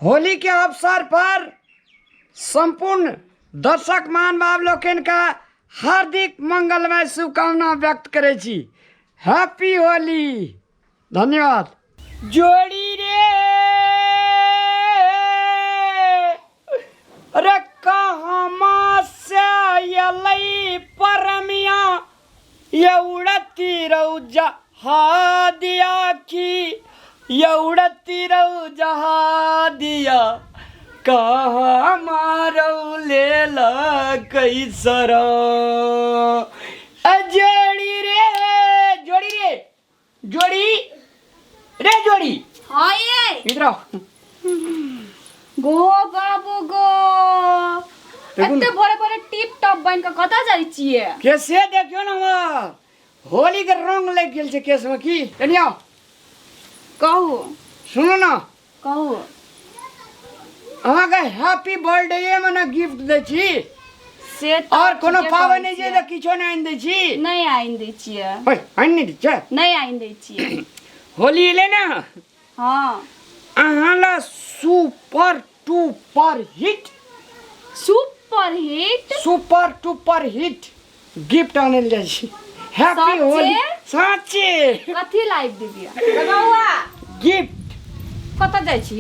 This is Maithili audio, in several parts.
होली के अवसर पर संपूर्ण दर्शक महानुभाव लोकनि का हार्दिक मंगलमय शुभकामना व्यक्त करै छी। हैप्पी होली। धन्यवाद। जोड़ी रे अरे कहाँ से अयलै परमिया ये उड़ती रौजा हादिया की ये उड़ती रौजा हादिया कहाँ मारौ लेल कैसर जोड़ी रे जोड़ी रे जोड़ी रे जोड़ी। हाँ ये इधर आओ। गो बाबू गो, देखू एते भोरे भोरे टिप टॉप बन के कतऽ जाइ छियै? केसे देखियो न, हमर होली के रंग लागि गेल छै केस में। की एनी आओ। कहू। सुनू न। कहू। अहाँके हैप्पी बर्थडे में ने गिफ्ट दै छी से तऽ और कोनो ठीके पाबनि कहै नहि छै छियै। तऽ किछो नहि आनि दै छी। नहि आनि दै छियै। ओइ, आनि नहि दै छै? नहि आनि दै छियै। होली एलै ने। हाँ। अहाँ ला super duper hit, super hit, super duper hit gift आनल जाइ छै। हैप्पी साचे? होली। साचे। कथी लाइव दीदी? बौआ। गिफ्ट। कतऽ जाइ छी?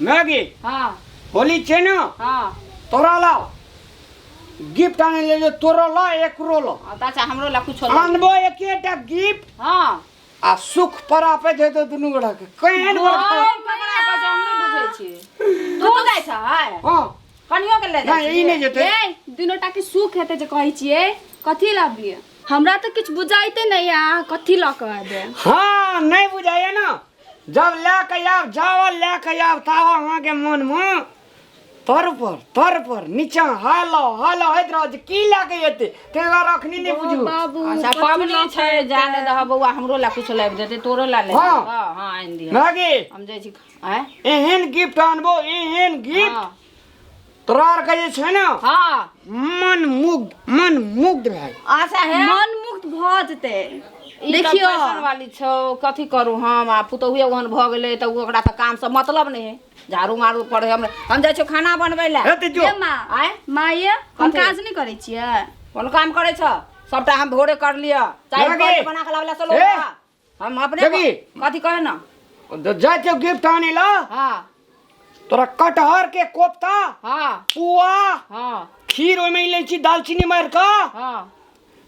मैगी। हाँ। होली छै ने। हाँ। तोरा ला गिफ्ट आने ले जो, तोरो ला एकरो ला। हाँ, तऽ अच्छा हमरो ला कुछो आनबो एकेटा गिफ्ट। हाँ। आ सुख परापे जे तो दुनू गोड़ा के केहन बड़का कोन ककरा कहै छै हम नहि बुझै छी। तू जाइ छै? हाँ। कनियो के ले जाइ नहि, ई नहि जेतै। ए दुनू टा के सुख हेतै जे कहै छियै कथी लाबियै? हमरा तऽ किछु बुझाइते नहि है अहाँ कथी लऽ कऽ एबै। हाँ नहि बुझाइए ने, जब लए के आयब जावल लए के आयब ताब अहाँके मनमे तर पर तर पर नीचा हालो हालो होइत रहत जे की लए के एतै, ताहि दुआरे अखनी नहि बुझू। बाबू अच्छा कथी पाबनि लऽ छै, कऽ जा ले एतै? दह बौआ, हमरो ला कुछ लाबि देतै, तोरो ला ले। हाँ। हाँ हाँ आनि दिहऽ। मैगी। हम जाइ छी। आँय? एहन गिफ्ट आनबो, एहन गिफ्ट हाँ। तोरा आरके जे छै ने। हाँ। मन मुग्ध, मन मुग्ध भए गेल। अच्छा हे। मन मुग्ध भऽ जेतै। ई तऽ देखियौ फैशन वाली छौ, कथी करू हम? आ पुतोहुए ओहन भऽ गेलै तऽ ओकरा तऽ कामसँ मतलब नहि है, झाड़ू मारू पड़े। हम जाइ छियौ खाना बनबै लए। हेतै जो। ये माँ। आँय? माँ ये हम कथी? काज नहि करै छियै। कोन काम करै छ? सबटा हम भोरे कर लिअ, चाय लगे। कॉफी बना के लाबला चलो। ए। हम अपने लगे। कथी कहे न जाइ छियौ गिफ्ट आनै ला। हाँ। तोरा कटहर के कोफ्ता, हाँ, पुआ, हाँ, खीर ओहिमे लै छी दालचीनी मारि कऽ। हाँ।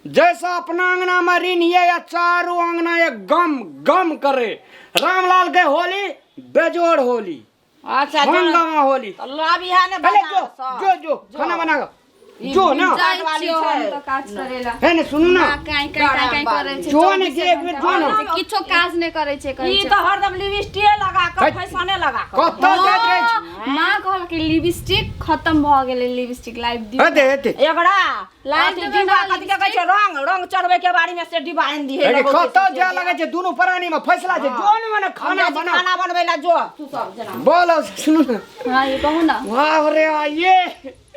जैसा अपना अंगना में ऋण ये या चारू अंगना ये गम गम करे। रामलाल के होली बेजोड़ होली। अच्छा, जो। हंगामा होली। तऽ लाबी है ने पहले बाजार जो सँ। जो जो खाना बना कऽ जो ना। जाइ वाली छियौ हम छै। तऽ काज करै ला। है ने सुनू ना। माँ काँय काँय काँय काँय करै छै। जो ने चौबीसे के एक बेर घंटा जो ने। करै छै, किछो काज नहि करै छै, कहै ई छै। तऽ हरदम लिपस्टिके लगा कऽ है। फैशने लगा कऽ। कतऽ जाइत रहै छी? माँ कहलक लिपस्टिक खत्म भऽ गेलै, लिपस्टिक लाइव दियौ। हेतै हेतै। एकरा लाइट अथी देबै डिब्बा ना। कथी के कहै छै, रंग रंग चढ़बै के बारी में से डिब्बा आनि दिहे। हे, लगौतै कतऽ से जाय लगै छै दुनू प्राणी में फैसला छै। हाँ। जो ने मने हम खाना जाइ छी बना। खाना बनबै ला, जो तू सब जेना। बोलो सुनू ना। हाँ ये कहू ना। वाह रे वाह, ये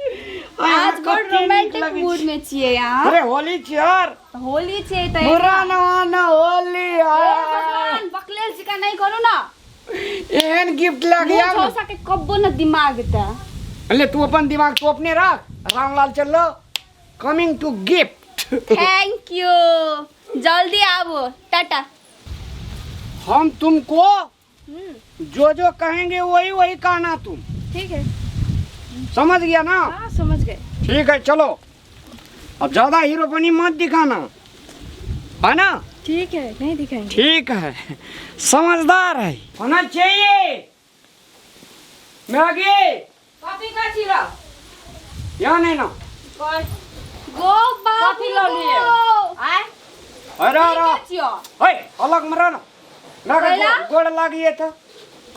आज बड़ रोमांटिक मूड में छियै अहाँ। अरे होली छी यार। होली छियै तऽ पुराना वाना होली हे यार। भगवान, बकलेल जिका नहि करू ना। एहन गिफ्ट लए के मुँह आब ने। झौसा के कब्बो न दिमाग तऽ। ले तू अपन दिमाग तू अपने राख। रामलाल चलो coming to gift. Thank you, जल्दी आबू, टाटा। हम तुमको जो जो कहेंगे वही वही कहना तुम। ठीक है। समझ गया ना? हाँ समझ गए। ठीक है चलो, अब ज्यादा हीरोपनी मत दिखाना है ना। ठीक है नहीं दिखाएंगे। ठीक है, समझदार है होना चाहिए। मैगी। कथी कहै छी रौ? यहाँ नहीं ना। कह। गो बाबू कथी लऽ लियै? गो। आँय? अरे अरे। की छियौ? ओए अलग मरा ना ना। कैला? गोड़ लागिए तो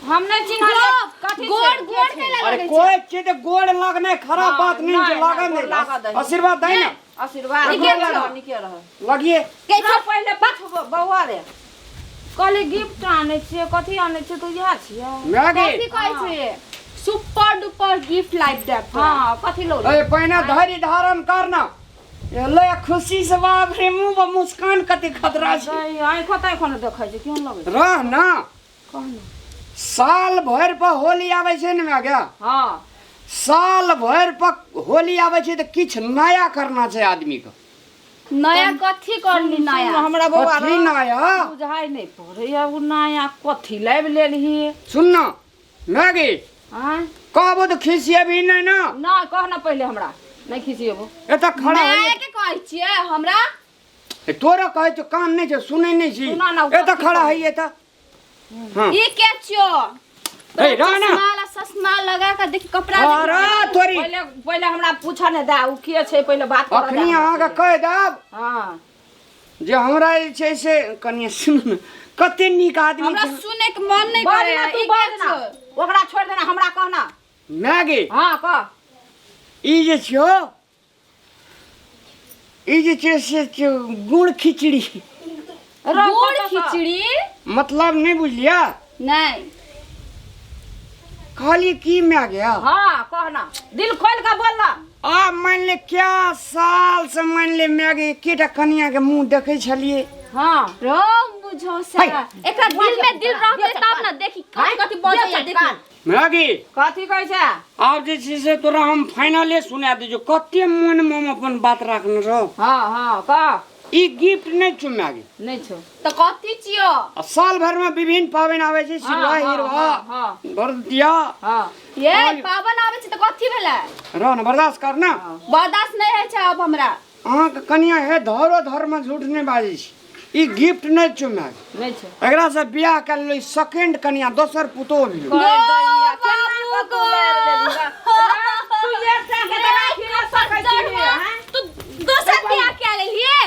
हम नहि चिन्हलियै कथी छै? गोड़ गोड़ के छै? कैला अरे लगै छै? कोई चीज गोड़ लगने खराब हाँ, बात नहीं नहीं, जो लागन नहीं, नहीं गोड़ लागऽ दही। आशीर्वाद दही ना। आशीर्वाद नीके नीके छियौ। रह, नीके रह। लगिए। कैसे पहिले पूछबो बौआ रे, कहली गिफ्ट आनै छियै, कथी आनै छियै? तू इएह छियै। मैगी। कथी कहै छै? सुपर डुपर गिफ्ट लाइव देब तोरा। हाँ कथी लौ? अरे पहिने धैर्य धारण करना। ले खुशी से बाप रे मुंह पर मुस्कान कते खतरा छै। आँखो ताँखो ने देखै छै, केहन लगै छै? रह ना। कह ना। साल भरि पर होली आबै छै ने माय गे। हँ। साल भरि पर होली आबै छै तऽ किछु नया करना छै आदमी के। नया कथी करली नया? हमरा बौआ कथी नया? बुझाइ नहि पड़ैया ओ नया कथी लाबि लेलही। सुन ना मैगी। आँय? कहबो तऽ खिसियेबही नहि ने? नहि, कह ना पहिले, हमरा नहि खिसियेबो। एतऽ खड़ा माय होइए। के कहै छियै हमरा? तोरा कहै छौ, कान नहि छौ, सुनै नहि छी? सुना ना, ओ एतऽ कथी खड़ा कहै? होइए तऽ। हाँ। ई के छियो? ए, रह ना। चश्मा ला चश्मा लगा के देखी कपड़ा देखी। अरे तोरी। पहिले पहिले हमरा पूछऽ ने दे, ओ के छै, पहिले बात करऽ दे अखनी हमरा अहाँके पहिले। कहि देब हँ। जे हमरा जे छै से कनि सुनू ने, कते नीक आदमी हमरा छै। सुने के मन नहीं बाज करे। ना तू, ई बाज के ना। छियो? ओकरा छोड़ देना, हमरा कहना। माय गे। हँ, कह। ई जे छियो, ई जे छै से छियो गुड़ खिचड़ी। गुड़ खिचड़ी? मतलब नहि बुझलियै? नहीं। कहलियै की माय गया? हाँ, कहना, दिल खोल के बोल ना। आ मान ले क्या साल से मान ले माय गे एकेटा कनिया के मुंह देखै छलियै। हाँ। रोम बुझो से है। एकरा दिल में दिल रहते तब ना। देखी कथी कथी बजैया देखी। माय गे। कथी कहै छै? आब जे छै से तोरा हम फाइनले सुना दै छियौ, कते मन मे हम अपन बात राखने रहो। हाँ हाँ, कह। ई गिफ्ट नहि छौ माय गे। नहि छौ। तऽ कथी छियो? आ साल भर में विभिन्न पाबनि आबै छै, सिरुआ, हाँ, हिरवा, हाँ, बरदिया। हाँ। ये पाबन आबै छै तऽ कथी भेलै? रह ने, बर्दाश्त कर ना। बर्दाश्त नहि होइ छै आब हमरा। अहाँके कनिया हे धरो धर में झूठ नहि बाजै छै। ई गिफ्ट नहि छौ माय गे। नहि छौ। एकरा से बियाह कर लो, सेकंड कनिया दोसर पुतोह भेलो। कहि दैया, बाबू केना कऽ तू लाबि लेलही गा? तू एकटा के तऽ राखि नहि सकै छी, हाँ? तू दोसर बियाह के लेलिए?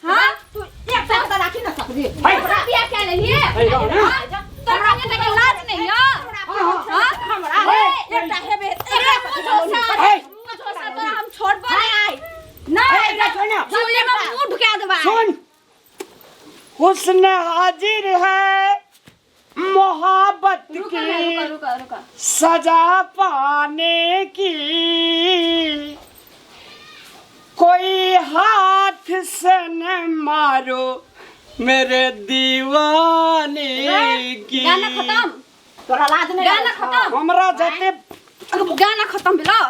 हाँ, तू एकटा के तऽ राखि नहि सकबही। दोसर बियाह के लेलिए? है, रह ना। तोरा के तऽ लाज नहीं हो? हाँ, हमरा एकटा हेबे, अरे मुझो सा, है। मुझो सा तोरा हम छोड़बो नहीं आई। है, नहीं देखो ना। चूल्हे में मुंह ढुका देबा। सुन, हुस्न हाजिर है मोहब्बत रुको ना, की रुको रुको रुको। सजा पाने की, कोई हाथ से न मारो मेरे दीवाने की। गाना खत्म। तोरा लाज नहि गाना लागै छौ? खत्म। हमरा जते गाना खत्म भेलो।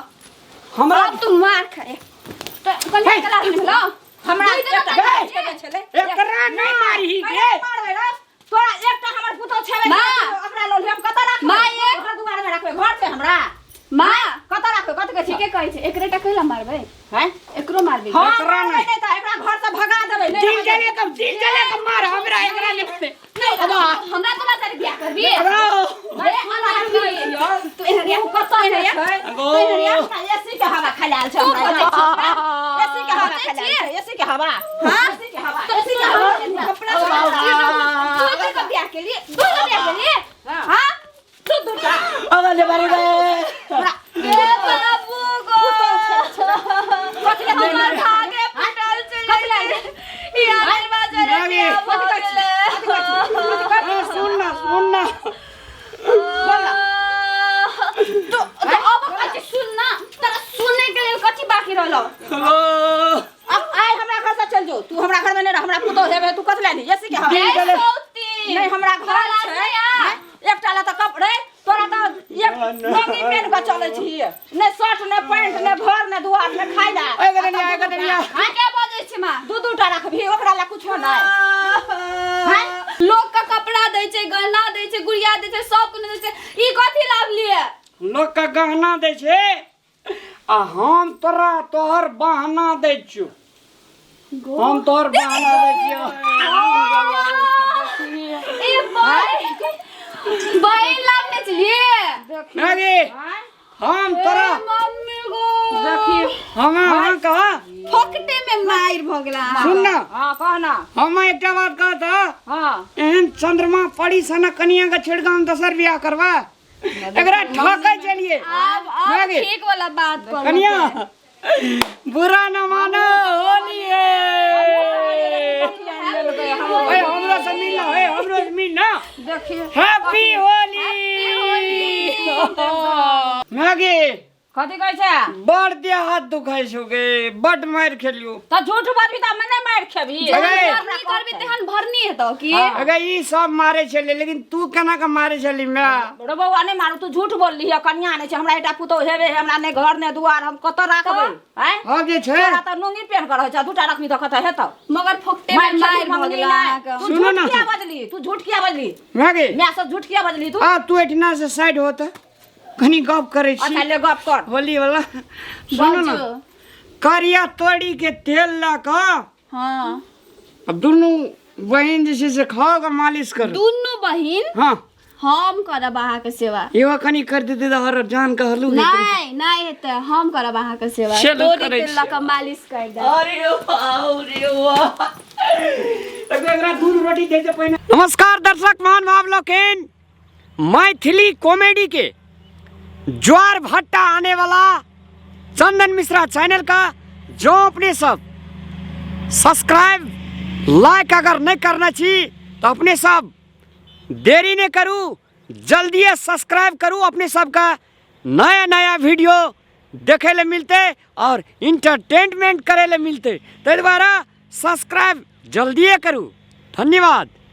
हमरा अब तू मार खाए तो कल हे। क्लास में भेलो। हमरा दुई दिन एकटा तक छेबे छलै। एकरा नहीं मारही गे। कहिया मारबै रे? तोरा एकटा हमर पुतोह छेबे माँ। छलै, ओकरा लऽ हम कतऽ राखबै? माँ, एक- घर दुआर मे राखबै? घर छै हमरा? माँ। कतऽ राखबै? कथी कहै छी? ठीके कहै छै, एकरे टा कैला मारबै? हैं? एकरो मारबै। हँ, एकरा मारबै। नहि। नहि तऽ एकरा घर से भगा देबै, नहि दिल रहऽ जले देबै। कब दिल जले कब मार हमरा, एकरा नहीं मारे। नहीं, हमरा तो ना तारे बियाह करबी। अबो। अरे अनार तू एहन ओ कतऽ एहन छै? अगो। एसी के हवा खाय आयल छै हमरा। एसी के हवा खाय आयल छै, एसी के हवा। हाँ? एसी के हवा। तो एसी के हवा कपड़ा तू दू का बियाह के लिए, दू का बियाह के लिए। हां, तू दूटा। अबे ले बारी रे। ए बाबू गो। कथी लए हमर भागे फटल चलि गेलै। ई आदमी जरे बियाह भऽ गेलै। ए, सुन ना, सुन ना। तो तो अब कथी सुनना? तोरा सुने के लेल कथी बाकी रहलो? अबो। अब आइ हमरा घर से चल जो, तू हमरा घर में नहीं रह, हमरा पुतोह हेबे, तू कथी लए एसी के हवा? दिल जले। नहीं, हमरा घर तोरा छै। लाज नहीं आ? हैं? एकटा ला तऽ कपड़े तोरा तऽ एक लंगी पेन के चलै छी, ने शर्ट ने पैंट, ने घर ने दुआर, ने खाइ ला। ओए गदनिया, ओए गदनिया। हाँ, क्या बजै छै माँ? दू दू टा रखबही, ओकरा ला कुछो नहि। लोक के कपड़ा दै छै, गहना दै छै, गुड़िया दै छै, सब कुछ दै छै, ई कथी लाभलिए? लोक के गहना दै छै आ हम तोरा तोहर बहाना दै छियौ, हम तोहर बहाना दै छियौ। ए बहिन, बहिन लाभने छलिए। नागी, हम तोरा मम्मी गो। देखी। हम अहाँ कहा फोकटे में मारि भऽ गेला। सुन ना। हाँ, कह ना। हम एकटा बात कहत। हाँ। एहन चंद्रमा पड़ी सना कनिया के छोड़ के हम दोसर बियाह करबा? एकरा ठकै चलिए। आब आब नागी। ठीक वाला बात करू। कनिया, बुरा न मानो, होली है। ओए हमरो से मिल ना, ओए हमरो से मिल ना। देखी। हैप्पी होली। मैगी। कथी कहै छै? बड़ देह हाथ दुखाइ छौ गे, बड मारि खेलियौ। तऽ झूठ बजबी तऽ हमे नहि मारि खेबही। अरे। भरनी करबी तेहन भरनी हेतौ की? अगे ई सब मारे छलै, लेकिन तू केना के मारे छली माय? रे बौआ, नहि मारू, तू झूठ बोलली है। कनिया नहि छै हमरा, एकटा पुतोहु हेबे है, हमरा नहि घर नहि दुआर, हम कतऽ राखबै आँय? आब जे छै तोरा तऽ लुंगी पेन के रहै छ, दूटा रखबी तऽ कतऽ हेतौ? मगर फोकटे में मारि मारि खेबही, भऽ मंगनी गेल नहि। अहाँके। तू सुनू झूठ ना। किया बजली? तू झूठ किया बजली? माय गे। माय से झूठ किया बजली तू? आब तू एठिना से साइड हो तऽ कनी गप करै छी। अच्छा, ले गप कर। होली वाला सुनू ना। बाजू। करिया तोड़ी के तेल लऽ कऽ हाँ। आ दुनू बहिन जे छै से खाओ के मालिश करू। दुनू बहिन? हाँ। हम करब अहाँके सेवा। इहो कनी कर देते तऽ हर जान के हलू। नहि नहि हेतै, हम करब अहाँके सेवा। चलू, तोरी करै तेल लऽ कऽ मालिश कर देब। अरे बाप रे बाप, एकरा दूध रोटी दै से पहिने। नमस्कार दर्शक महानुभाव लोकनि, मैथिली कॉमेडी के ज्वार भट्टा आने वाला चंदन मिश्रा चैनल का जो अपने सब सब्सक्राइब लाइक अगर नहीं करना छी तो अपने सब देरी नहीं करू, जल्दी सब्सक्राइब करू। अपने सबका नया नया वीडियो देखे ले मिलते और इंटरटेनमेंट करे ले मिलते, ताहि द्वारा सब्सक्राइब जल्दिए करू। धन्यवाद।